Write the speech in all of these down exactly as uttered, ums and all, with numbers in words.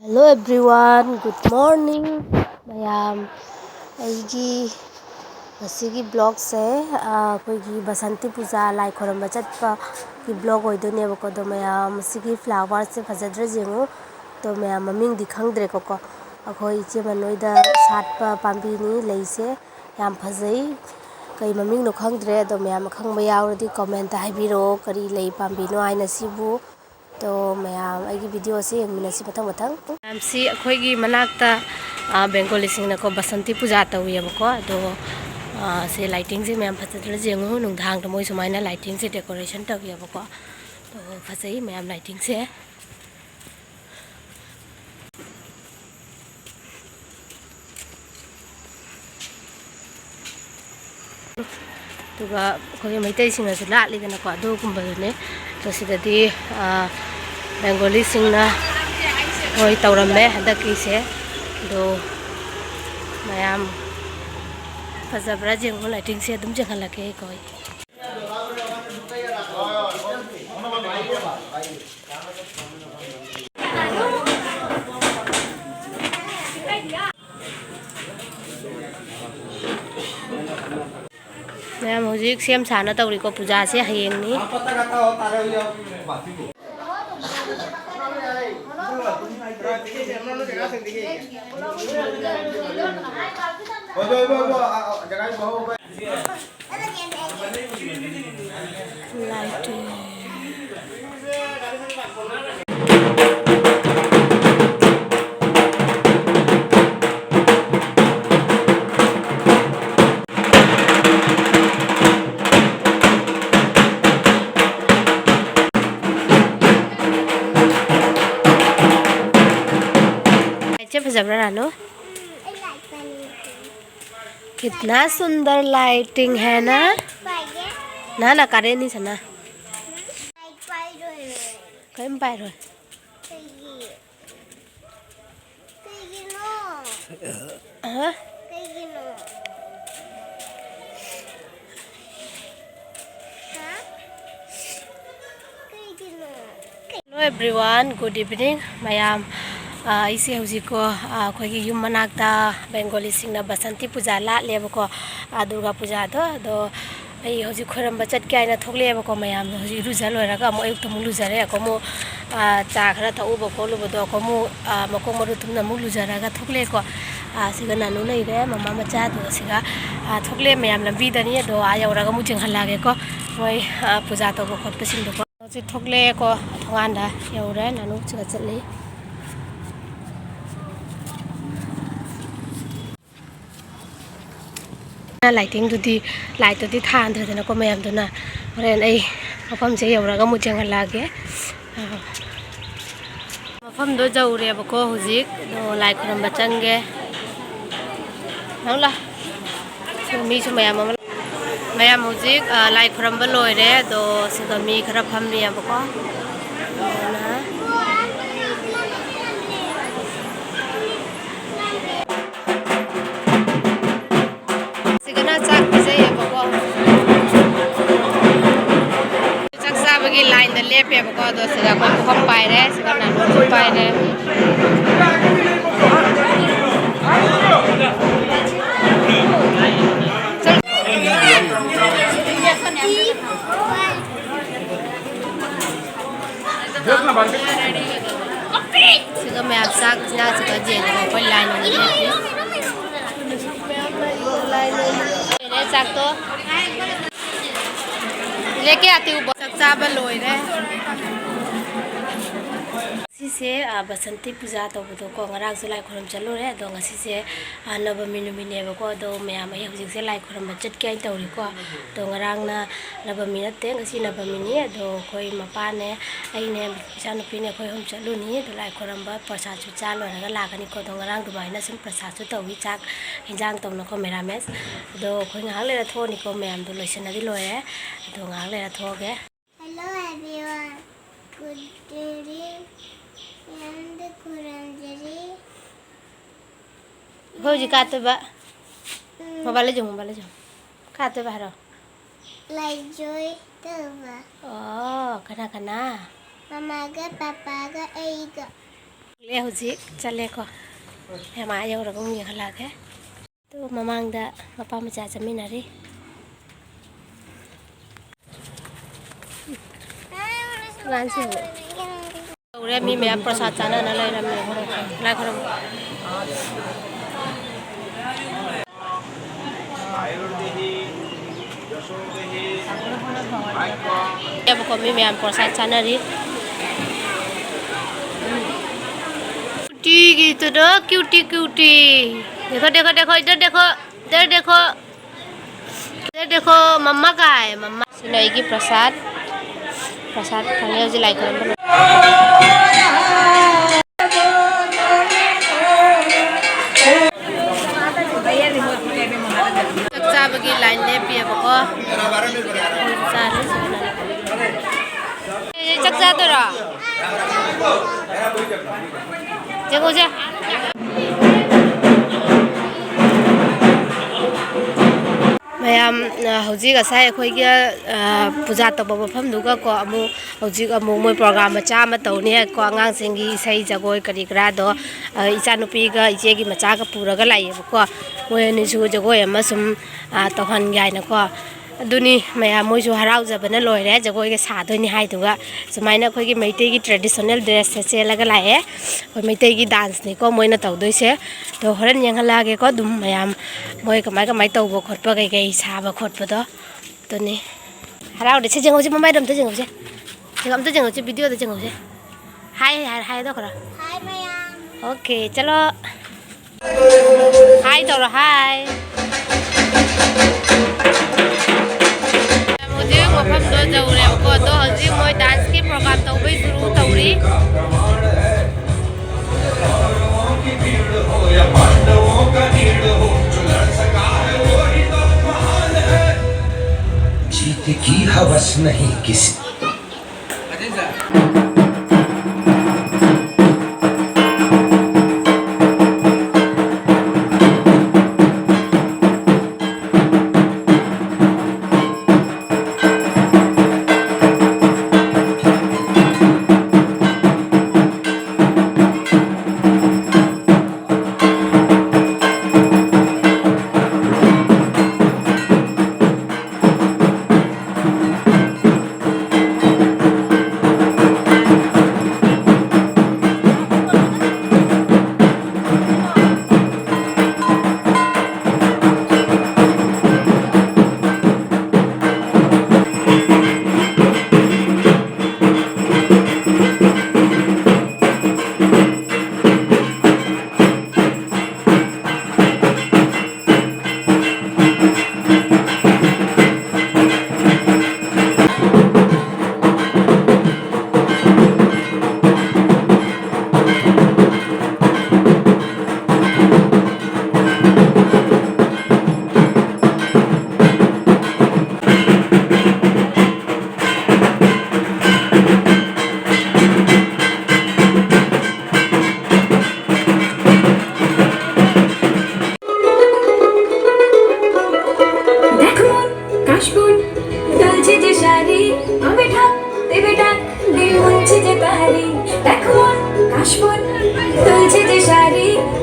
Hello everyone, good morning ꯃꯌꯥꯝ꯫ ꯑꯩꯒꯤ ꯉꯁꯤꯒꯤ vlogꯁꯦ, ꯑ, ꯑꯩꯈꯣꯏꯒꯤ ꯕꯁꯟꯇꯤ ꯄꯨꯖꯥ ꯂꯥꯏ ꯈꯣꯏꯔꯝꯕ ꯆꯠꯄꯒꯤ vlog ꯑꯣꯏꯗꯣꯏꯅꯦꯕꯀꯣ꯫ ꯑꯗꯣ ꯃꯌꯥꯝ, ꯃꯁꯤꯒꯤ flowerꯁꯦ ꯐꯖꯗ꯭ꯔꯥ ꯌꯦꯡꯉꯨ꯫ ꯑꯗꯣ ꯃꯌꯥꯝ, ꯃꯃꯤꯡꯗꯤ ꯈꯪꯗ꯭ꯔꯦꯀꯣ꯫ ꯑꯩꯈꯣꯏ ꯏꯆꯦ ꯃꯅꯣꯏꯗ ꯁꯥꯠꯄ ꯄꯥꯝꯕꯤꯅꯤ, ꯂꯩꯁꯦ ꯌꯥꯝ ꯐꯖꯩ꯫ ꯀꯩ ꯃꯃꯤꯡꯅꯣ ꯈꯪꯗ꯭ꯔꯦ꯫ ꯑꯗꯣ ꯃꯌꯥꯝ ꯑꯈꯪꯕ ꯌꯥꯎꯔꯗꯤ commentꯇ ꯍꯥꯏꯕꯤꯔꯛꯑꯣ, ꯀꯔꯤ ꯂꯩ ꯄꯥꯝꯕꯤꯅꯣ ꯍꯥꯏꯅ ꯁꯤꯕꯨ꯫ ꯑꯗꯣ ꯃꯌꯥꯝ, ꯑꯩꯒꯤ videoꯁꯦ ꯌꯦꯡꯃꯤꯟꯅꯁꯤ ꯃꯊꯪ ꯃꯊꯪ꯫ ꯃꯌꯥꯝꯁꯤ ꯑꯩꯈꯣꯏꯒꯤ ꯃꯅꯥꯛꯇ, ꯑ, ꯕꯦꯡꯒꯣꯂꯤꯁꯤꯡꯅꯀꯣ ꯕꯁꯟꯇꯤ ꯄꯨꯖꯥ ꯇꯧꯋꯦꯕꯀꯣ꯫ ꯑꯗꯣ, ꯑ, ꯁꯤ lightingꯁꯦ ꯃꯌꯥꯝ ꯐꯖꯗ꯭ꯔꯥ ꯌꯦꯡꯉꯨ꯫ ꯅꯨꯡꯗꯥꯡꯗ ꯃꯣꯏ ꯁꯨꯃꯥꯏꯅ lightingꯁꯦ decoration ꯇꯧꯋꯦꯕꯀꯣ꯫ ꯑꯗꯣ ꯐꯖꯩ ꯃꯌꯥꯝ lightingꯁꯦ꯫ ꯑꯗꯨꯒ ꯑꯩꯈꯣꯏꯒꯤ ꯃꯩꯇꯩꯁꯤꯡꯅꯁꯨ ꯂꯥꯠꯂꯤꯗꯅꯀꯣ, ꯑꯗꯨꯒꯨꯝꯕꯗꯨꯅꯦ꯫ ꯑꯗꯣ ꯁꯤꯗꯗꯤ, ꯑ, ꯕꯦꯡꯒꯣꯂꯤꯁꯤꯡꯅ ꯍꯣꯏ ꯇꯧꯔꯝꯃꯦ ꯍꯟꯗꯛꯀꯤꯁꯦ꯫ ꯑꯗꯣ ꯃꯌꯥꯝ ꯐꯖꯕ꯭ꯔꯥ ꯌꯦꯡꯉꯨ, lightingꯁꯦ ꯑꯗꯨꯝ ꯌꯦꯡꯍꯜꯂꯛꯀꯦ ꯑꯩꯈꯣꯏ꯫ ꯃꯌꯥꯝ ꯍꯧꯖꯤꯛ ꯁꯦꯝ ꯁꯥꯅ ꯇꯧꯔꯤꯀꯣ, ꯄꯨꯖꯥꯁꯦ ꯍꯌꯦꯡꯅꯤ꯫ ꯂꯥꯏꯠꯁꯦ ꯐꯖꯕ꯭ꯔꯥ, ꯔꯥꯅꯨ? ꯀꯤꯠꯅꯥ ꯁꯨꯟꯗꯔ ꯂꯥꯏꯇꯤꯡ ꯍꯦ ꯅꯥ? ꯅꯥ, ꯅꯥ, ꯀꯥꯔꯦ ꯅꯤ ꯁꯅꯥ꯫ ꯀꯔꯤꯝ ꯄꯥꯏꯔꯣꯏ꯫ ꯀꯩꯒꯤꯅꯣ? ꯑꯍ? ꯀꯩꯒꯤꯅꯣ? ꯍꯥ? ꯀꯩꯒꯤꯅꯣ? Hello everyone, good evening ꯃꯌꯥꯝ꯫ ꯑꯥ, ꯑꯩꯁꯦ ꯍꯧꯖꯤꯛꯀꯣ, ꯑꯥ, ꯑꯩꯈꯣꯏꯒꯤ ꯌꯨꯝ ꯃꯅꯥꯛꯇ ꯕꯦꯡꯒꯣꯂꯤꯁꯤꯡꯅ ꯕꯁꯟꯇꯤ ꯄꯨꯖꯥ ꯂꯥꯠꯂꯦꯕꯀꯣ, ꯑꯥ, ꯗꯨꯔꯒꯥ ꯄꯨꯖꯥꯗꯣ꯫ ꯑꯗꯣ ꯑꯩ ꯍꯧꯖꯤꯛ ꯈꯣꯏꯔꯝꯕ ꯆꯠꯀꯦ ꯍꯥꯏꯅ ꯊꯣꯛꯂꯛꯑꯦꯕꯀꯣ꯫ ꯃꯌꯥꯝꯗꯣ ꯍꯧꯖꯤꯛ ꯏꯔꯨꯖ ꯂꯣꯏꯔꯒ ꯑꯃꯨꯛ ꯑꯌꯨꯛꯇ ꯑꯃꯨꯛ ꯂꯨꯖꯔꯦ꯫ ꯑꯩꯈꯣꯏ ꯑꯃꯨꯛ, ꯑꯥ, ꯆꯥ ꯈꯔ ꯊꯛꯎꯕ ꯈꯣꯠꯂꯨꯕꯗꯣ ꯑꯩꯈꯣꯏ ꯑꯃꯨꯛ, ꯑꯥ, ꯃꯀꯣꯛ ꯃꯔꯨ ꯇꯨꯝꯅ ꯑꯃꯨꯛ ꯂꯨꯖꯔꯒ ꯊꯣꯛꯂꯛꯑꯦꯀꯣ꯫ ꯑꯥ, ꯁꯤꯒ ꯅꯥꯅꯨ ꯂꯩꯔꯦ, ꯃꯃꯥ ꯃꯆꯥꯗꯣ ꯁꯤꯒ, ꯑꯥ, ꯊꯣꯛꯂꯛꯑꯦ ꯃꯌꯥꯝ ꯂꯝꯕꯤꯗꯅꯤ꯫ ꯑꯗꯣ ꯑꯥ ꯌꯧꯔꯒ ꯑꯃꯨꯛ ꯆꯦꯟꯍꯜꯂꯛꯑꯒꯦꯀꯣ, ꯃꯣꯏ, ꯑꯥ, ꯄꯨꯖꯥ ꯇꯧꯕ ꯈꯣꯠꯄꯁꯤꯡꯗꯣꯀꯣ꯫ ꯍꯧꯖꯤꯛ ꯊꯣꯛꯂꯛꯑꯦꯀꯣ, ꯊꯣꯡꯒꯥꯟꯗ ꯌꯧꯔꯦ, ꯅꯥꯅꯨꯁꯤꯒ ꯆꯠꯂꯤ꯫ ꯂꯥꯏꯇꯤꯡꯗꯨꯗꯤ, ꯂꯥꯏꯠꯇꯨꯗꯤ ꯊꯥꯟꯗ꯭ꯔꯦꯗꯅꯀꯣ ꯃꯌꯥꯝꯗꯨꯅ꯫ ꯍꯣꯔꯦꯟ ꯑꯩ ꯃꯐꯝꯁꯦ ꯌꯧꯔꯒ ꯑꯃꯨꯛ ꯆꯦꯟꯍꯜꯂꯛꯑꯒꯦ꯫ ꯃꯐꯝꯗꯣ ꯌꯧꯔꯦꯕꯀꯣ ꯍꯧꯖꯤꯛ꯫ ꯑꯗꯣ ꯂꯥꯏ ꯈꯨꯔꯨꯝꯕ ꯆꯪꯒꯦ꯫ ꯂꯥꯎ ꯂꯥꯎ꯫ ꯃꯤꯁꯨ ꯃꯌꯥꯝ ꯑꯃ, ꯃꯌꯥꯝ ꯍꯧꯖꯤꯛ, ꯑ, ꯂꯥꯏ ꯈꯨꯔꯨꯝꯕ ꯂꯣꯏꯔꯦ꯫ ꯑꯗꯣ ꯁꯤꯗ ꯃꯤ ꯈꯔ ꯐꯝꯃꯤꯌꯦꯕꯀꯣ꯫ ꯑꯗꯨꯅ ꯁꯤꯗꯅ ꯆꯥꯛ ꯄꯤꯖꯩꯌꯦꯕꯀꯣ꯫ ꯆꯥꯛ ꯆꯥꯕꯒꯤ ꯂꯥꯏꯟꯗ ꯂꯦꯞꯄꯦꯕꯀꯣ꯫ ꯑꯗꯣ ꯁꯤꯗ ꯑꯩꯈꯣꯏ ꯄꯨꯈꯝ ꯄꯥꯏꯔꯦ, ꯁꯤꯗ ꯅꯥꯅꯨꯁꯨ ꯄꯥꯏꯔꯦ꯫ ꯁꯤꯒ ꯃꯌꯥꯝ ꯆꯥꯛ ꯆꯥꯁꯤꯒ ꯌꯦꯡꯉꯒ ꯑꯩꯈꯣꯏ ꯂꯥꯏꯟ ꯑꯣꯏꯅ ꯂꯦꯞꯄꯤ꯫ ꯂꯣꯏꯔꯦ ꯆꯥꯛꯇꯣ꯫ ꯂꯦꯛꯀꯦ ꯑꯇꯤꯎ ꯆꯥꯛ ꯆꯥꯕ ꯂꯣꯏꯔꯦ꯫ ꯁꯤꯁꯦ, ꯑ, ꯕꯁꯟꯇꯤ ꯄꯨꯖꯥ ꯇꯧꯕꯗꯣꯀꯣ, ꯉꯔꯥꯡꯁꯨ ꯂꯥꯏ ꯈꯨꯔꯨꯝ ꯆꯠꯂꯨꯔꯦ꯫ ꯑꯗꯣ ꯉꯁꯤꯁꯦ, ꯑ, ꯅꯕꯃꯤ ꯅꯨꯃꯤꯠꯅꯦꯕꯀꯣ꯫ ꯑꯗꯣ ꯃꯌꯥꯝ ꯑꯩ ꯍꯧꯖꯤꯛꯁꯦ ꯂꯥꯏ ꯈꯨꯔꯨꯝꯕ ꯆꯠꯀꯦ ꯍꯥꯏꯅ ꯇꯧꯔꯤꯀꯣ꯫ ꯑꯗꯣ ꯉꯔꯥꯡꯅ ꯅꯕꯃꯤ ꯅꯠꯇꯦ, ꯉꯁꯤ ꯅꯕꯃꯤꯅꯤ꯫ ꯑꯗꯣ ꯑꯩꯈꯣꯏ ꯃꯄꯥꯅꯦ, ꯑꯩꯅꯦ, ꯏꯆꯥꯅꯨꯄꯤꯅꯦ, ꯑꯩꯈꯣꯏ ꯑꯍꯨꯝ ꯆꯠꯂꯨꯅꯤ꯫ ꯑꯗꯣ ꯂꯥꯏ ꯈꯨꯔꯨꯝꯕ ꯄ꯭ꯔꯁꯥꯗꯁꯨ ꯆꯥ ꯂꯣꯏꯔꯒ ꯂꯥꯛꯀꯅꯤꯀꯣ꯫ ꯑꯗꯣ ꯉꯔꯥꯡ ꯑꯗꯨꯃꯥꯏꯅ ꯁꯨꯝ ꯄ꯭ꯔꯁꯥꯗꯁꯨ ꯇꯧꯏ, ꯆꯥꯛ ꯍꯤꯟꯖꯥꯡ ꯇꯧꯅꯀꯣ, ꯃꯦꯔꯥꯃꯦꯁ꯫ ꯑꯗꯣ ꯑꯩꯈꯣꯏ ꯉꯥꯏꯍꯥꯛ ꯂꯩꯔ ꯊꯣꯛꯑꯅꯤꯀꯣ, ꯃꯌꯥꯝꯗꯣ ꯂꯣꯏꯁꯤꯟꯅꯗꯤ ꯂꯣꯏꯔꯦ꯫ ꯑꯗꯣ ꯉꯥꯏꯍꯥꯛ ꯂꯩꯔ ꯊꯣꯛꯑꯒꯦ꯫ Hello everyone, good evening. ꯃꯌꯥꯝꯗ ꯈꯨꯔꯨꯝꯖꯔꯤ꯫ ꯑꯩꯈꯣꯏ ꯍꯧꯖꯤꯛ ꯀꯥꯠꯇꯣꯏꯕ꯫ ꯎꯝ꯫ Mobile ꯂꯩꯖꯧ, mobile ꯂꯩꯖꯧ꯫ ꯀꯥꯠꯇꯣꯏꯕ ꯍꯥꯏꯔꯣ꯫ ꯂꯩꯖꯣꯏ ꯇꯧꯕ꯫ ꯑꯣ, ꯀꯅꯥ ꯀꯅꯥ? ꯃꯃꯥꯒ ꯄꯥꯄꯥꯒ ꯑꯩꯒ꯫ ꯂꯦ, ꯍꯧꯖꯤꯛ ꯆꯠꯂꯦꯀꯣ꯫ ꯃꯌꯥꯝ ꯑꯥ ꯌꯧꯔꯒ ꯑꯃꯨꯛ ꯌꯦꯡꯍꯜꯂꯛꯑꯒꯦ꯫ ꯑꯗꯨ ꯃꯃꯥꯡꯗ ꯃꯄꯥ ꯃꯆꯥ ꯆꯠꯃꯤꯟꯅꯔꯤ꯫ ꯑꯉꯥꯡꯁꯤꯡ ꯇꯧꯔꯦ, ꯃꯤ ꯃꯌꯥꯝ ꯄ꯭ꯔꯁꯥꯗ ꯆꯥꯅꯅ ꯂꯩꯔꯝꯃꯦ꯫ ꯂꯥꯏ ꯈꯨꯔꯨꯝ꯫ ꯌꯥꯕꯀꯣ, ꯃꯤ ꯃꯌꯥꯝ ꯄ꯭ꯔꯁꯥꯗ ꯆꯥꯅꯔꯤ꯫ ꯀ꯭ꯌꯨꯇꯤꯒꯤꯗꯨꯗ ꯀ꯭ꯌꯨꯇꯤ ꯀ꯭ꯌꯨꯇꯤ꯫ देखो, देखो, देखो, इधर देखो, इधर देखो। ꯏꯗꯔ ꯗꯦꯈꯣ, ꯃꯝꯃꯥ ꯀꯥꯏ, ꯃꯝꯃꯥ꯫ ꯁꯤꯅ ꯑꯩꯒꯤ ꯄ꯭ꯔꯁꯥꯗ꯫ ꯄ꯭ꯔꯁꯥꯗ ꯐꯪꯉꯦ ꯍꯧꯖꯤꯛ ꯂꯥꯏ ꯈꯨꯔꯨꯝꯕ ꯂꯣꯏ-, ꯆꯥꯛ ꯆꯥꯕꯒꯤ ꯂꯥꯏꯟ ꯂꯦꯞꯄꯤꯑꯕꯀꯣ꯫ ꯆꯥꯔꯦ꯫ ꯆꯥꯛ ꯆꯥꯗꯣꯏꯔꯣ? ꯌꯦꯡꯉꯨꯁꯦ꯫ ꯃꯌꯥꯝ, ꯑ, ꯍꯧꯖꯤꯛ ꯉꯁꯥꯏ ꯑꯩꯈꯣꯏꯒꯤ, ꯑ, ꯄꯨꯖꯥ ꯇꯧꯕ ꯃꯐꯝꯗꯨꯒꯀꯣ, ꯑꯃꯨꯛ ꯍꯧꯖꯤꯛ ꯑꯃꯨꯛ ꯃꯣꯏ ꯄ꯭ꯔꯣꯒ꯭ꯔꯥꯝ ꯃꯆꯥ ꯑꯃ ꯇꯧꯅꯤ ꯍꯥꯏꯀꯣ, ꯑꯉꯥꯡꯁꯤꯡꯒꯤ ꯏꯁꯩ ꯖꯒꯣꯏ ꯀꯔꯤ ꯀꯔꯥꯗꯣ, ꯑ, ꯏꯆꯥꯅꯨꯄꯤꯒ ꯏꯆꯦꯒꯤ ꯃꯆꯥꯒ ꯄꯨꯔꯒ ꯂꯥꯛꯑꯦꯕꯀꯣ꯫ ꯃꯣꯏ ꯑꯅꯤꯁꯨ ꯖꯒꯣꯏ ꯑꯃ ꯁꯨꯝ, ꯑ, ꯇꯧꯍꯟꯒꯦ ꯍꯥꯏꯅꯀꯣ꯫ ꯑꯗꯨꯅꯤ ꯃꯌꯥꯝ, ꯃꯣꯏꯁꯨ ꯍꯔꯥꯎꯖꯕꯅ ꯂꯣꯏꯔꯦ, ꯖꯒꯣꯏꯒ ꯁꯥꯗꯣꯏꯅꯤ ꯍꯥꯏꯗꯨꯒ꯫ ꯁꯨꯃꯥꯏꯅ ꯑꯩꯈꯣꯏꯒꯤ ꯃꯩꯇꯩꯒꯤ traditional dressꯁꯦ ꯁꯦꯠꯂꯒ ꯂꯥꯛꯑꯦ꯫ ꯑꯩꯈꯣꯏ ꯃꯩꯇꯩꯒꯤ danceꯅꯤꯀꯣ ꯃꯣꯏꯅ ꯇꯧꯗꯣꯏꯁꯦ꯫ ꯑꯗꯣ ꯍꯣꯔꯦꯟ ꯌꯦꯡꯍꯜꯂꯛꯑꯒꯦꯀꯣ ꯑꯗꯨꯝ ꯃꯌꯥꯝ, ꯃꯣꯏ ꯀꯃꯥꯏ ꯀꯃꯥꯏ ꯇꯧꯕ ꯈꯣꯠꯄ, ꯀꯩꯀꯩ ꯁꯥꯕ ꯈꯣꯠꯄꯗꯣ꯫ ꯑꯗꯨꯅꯤ꯫ ꯍꯔꯥꯎꯔꯦ꯫ ꯁꯤ ꯌꯦꯡꯍꯧꯁꯤ, ꯃꯃꯥꯏꯗꯣ ꯑꯝꯇ ꯌꯦꯡꯍꯧꯁꯤ꯫ ꯁꯤꯒ ꯑꯝꯇ ꯌꯦꯡꯍꯧꯁꯤ, videoꯗ ꯌꯦꯡꯍꯧꯁꯤ꯫ Hi ꯍꯥꯏ, hi ꯇꯧꯈ꯭ꯔꯣ꯫ Hi ꯃꯌꯥꯝ꯫ Okay, ꯆꯠꯂꯣ꯫ Hi ꯇꯧꯔꯣ, hi꯫ ꯍꯧꯖꯤꯛ ꯃꯐꯝꯗꯣ ꯌꯧꯔꯦꯕꯀꯣ, ꯑꯗꯣ ꯍꯧꯖꯤꯛ ꯃꯣꯏ danceꯀꯤ program ꯇꯧꯕꯩ ꯁꯨꯔꯨ ꯇꯧꯔꯤ꯫ जीत की हवस नहीं किसी।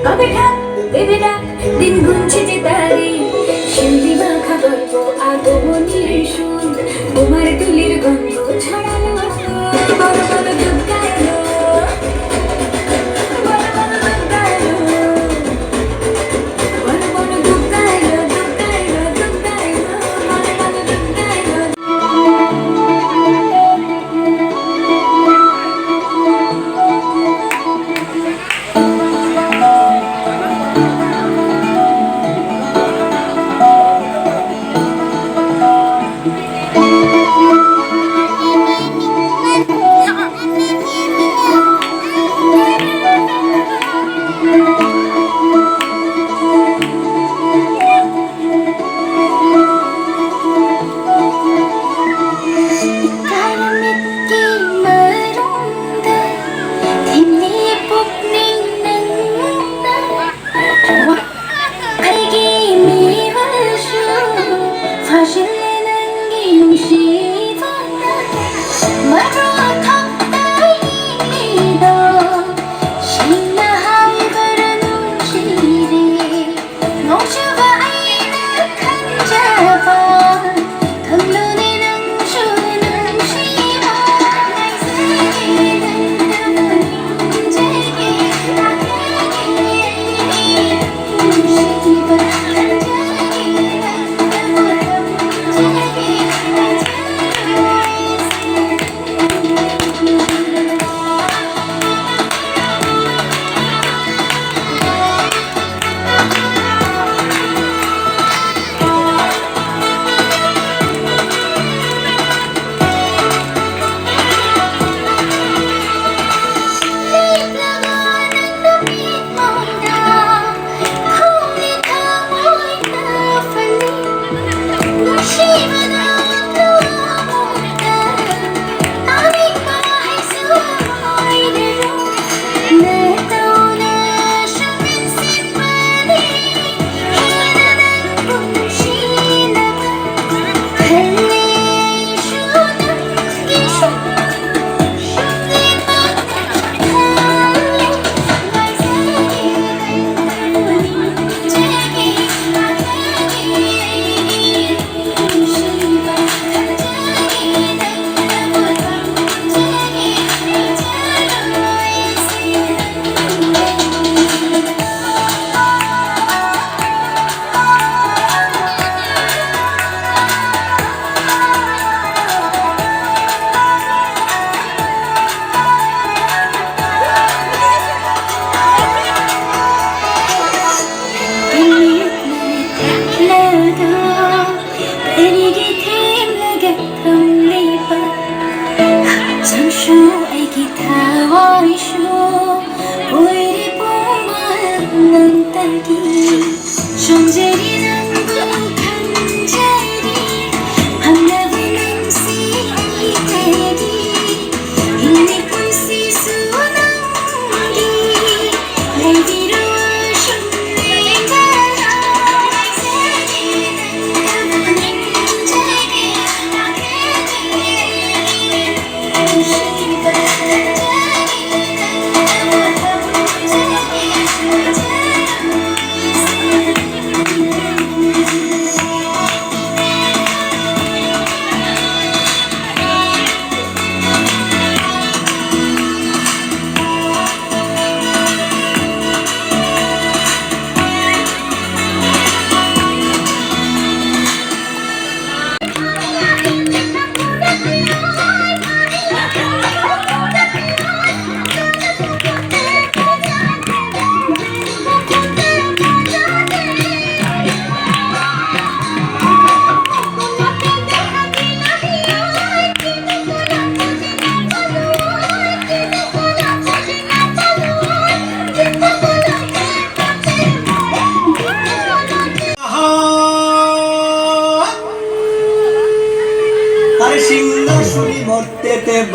কবে ঠাক দেবে ডাক, দিন গুনছে যে তারিখ, শিউলি মাখা গল্প, আগমনের সুর, তোমার তুলির গন্ধ ছড়ালো আলো। বলো বলো দুর্গা এলো, বলো বলো দুর্গা এলো, বলো বলো দুর্গা এলো, দুর্গা এলো, দুর্গা এলো, বলো বলো দুর্গা এলো।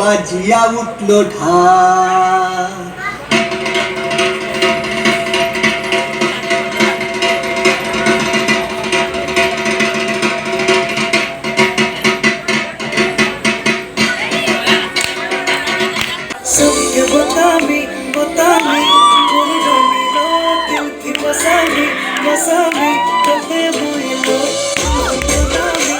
বাজিয়া উঠল ঢাক। सबके बतामी, बतामी, बोल रानी लो, दिल की मसामी, मसामी, तबे हुई लो। बतामी, बतामी,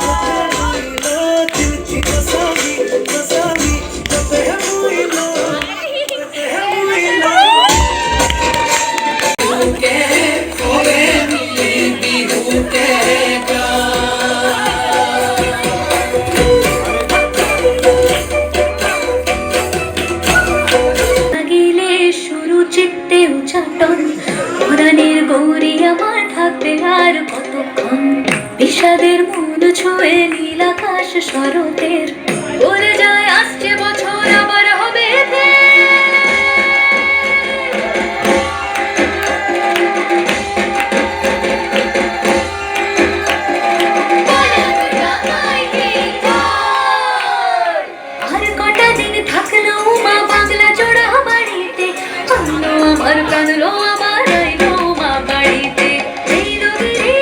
तबे हुई लो, दिल की मसामी, मसामी, तबे हुई लो। লাগিলে শুরু চিত্তে উচাটন, পরাণের গৌরী আমার থাকবে আর কতক্ষণ? বিষাদের মন ছুঁয়ে নীল আকাশ শরতের, বলে যায় আসছে বছর আবার হবে ফের। আর কটা দিন থাকলো মা বাংলা জোড়া বাড়িতে, কাঁদলো আমার, কাঁদলো আমার, আইলো মা বাড়িতে। এই নদীরে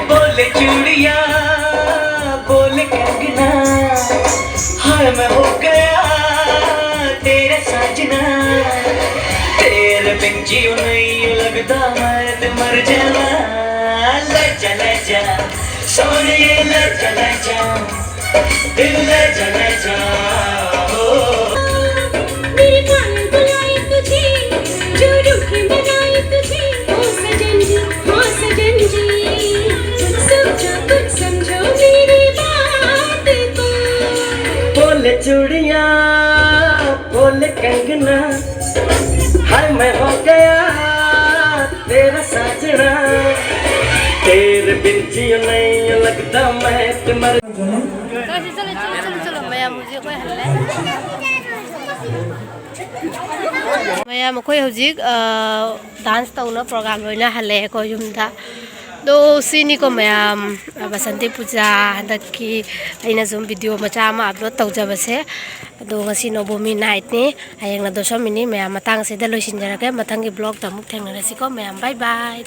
बोले चूड़िया, बोले कंगना, हाय मैं हो गया तेरा साजना। तेरे बिन जियो नहीं लगता, मैं तो मर जावा। ले जा, ले जा, सोनिए, ले जा, ले जा, दिल ले जा, ले जा। ओ। मेरे पायल बुलाए तुझे, जो रूठे मनाए तुझे, ओ सजन जी, ओ सजन जी, कुछ सोचो, कुछ समझो मेरी बात को। बोले चूड़िया, बोले कंगना, हाय मैं हो गया तेरा साजना। तेरे बिन जियो नहीं लगता, मैं तो मर। चलो, चलो, चलो, चलो, मैं मुझे कोई हल्ला है। ꯃꯌꯥꯝ, ꯑꯩꯈꯣꯏ ꯍꯧꯖꯤꯛ ꯗꯥꯟꯁ ꯇꯧꯅ ꯄ꯭ꯔꯣꯒ꯭ꯔꯥꯝ ꯂꯣꯏꯅ ꯍꯜꯂꯛꯑꯦꯀꯣ ꯌꯨꯝꯗ꯫ ꯑꯗꯣ ꯁꯤꯅꯤꯀꯣ ꯃꯌꯥꯝ, ꯕꯁꯟꯇꯤ ꯄꯨꯖꯥ ꯍꯟꯗꯛꯀꯤ ꯑꯩꯅ ꯁꯨꯝ ꯚꯤꯗꯤꯑꯣ ꯃꯆꯥ ꯑꯃ ꯑꯞꯂꯣꯗ ꯇꯧꯖꯕꯁꯦ꯫ ꯑꯗꯣ ꯉꯁꯤ ꯅꯣꯕꯣꯃꯤ ꯅꯥꯏꯠꯅꯤ, ꯍꯌꯦꯡꯅ ꯗꯣꯁꯣꯃꯤꯅꯤ꯫ ꯃꯌꯥꯝ, ꯃꯇꯥꯡꯁꯤꯗ ꯂꯣꯏꯁꯤꯟꯖꯔꯒꯦ꯫ ꯃꯊꯪꯒꯤ ꯕ꯭ꯂꯣꯒꯇ ꯑꯃꯨꯛ ꯊꯦꯡꯅꯔꯁꯤꯀꯣ ꯃꯌꯥꯝ꯫ ꯕꯥꯏ ꯕꯥꯏ꯫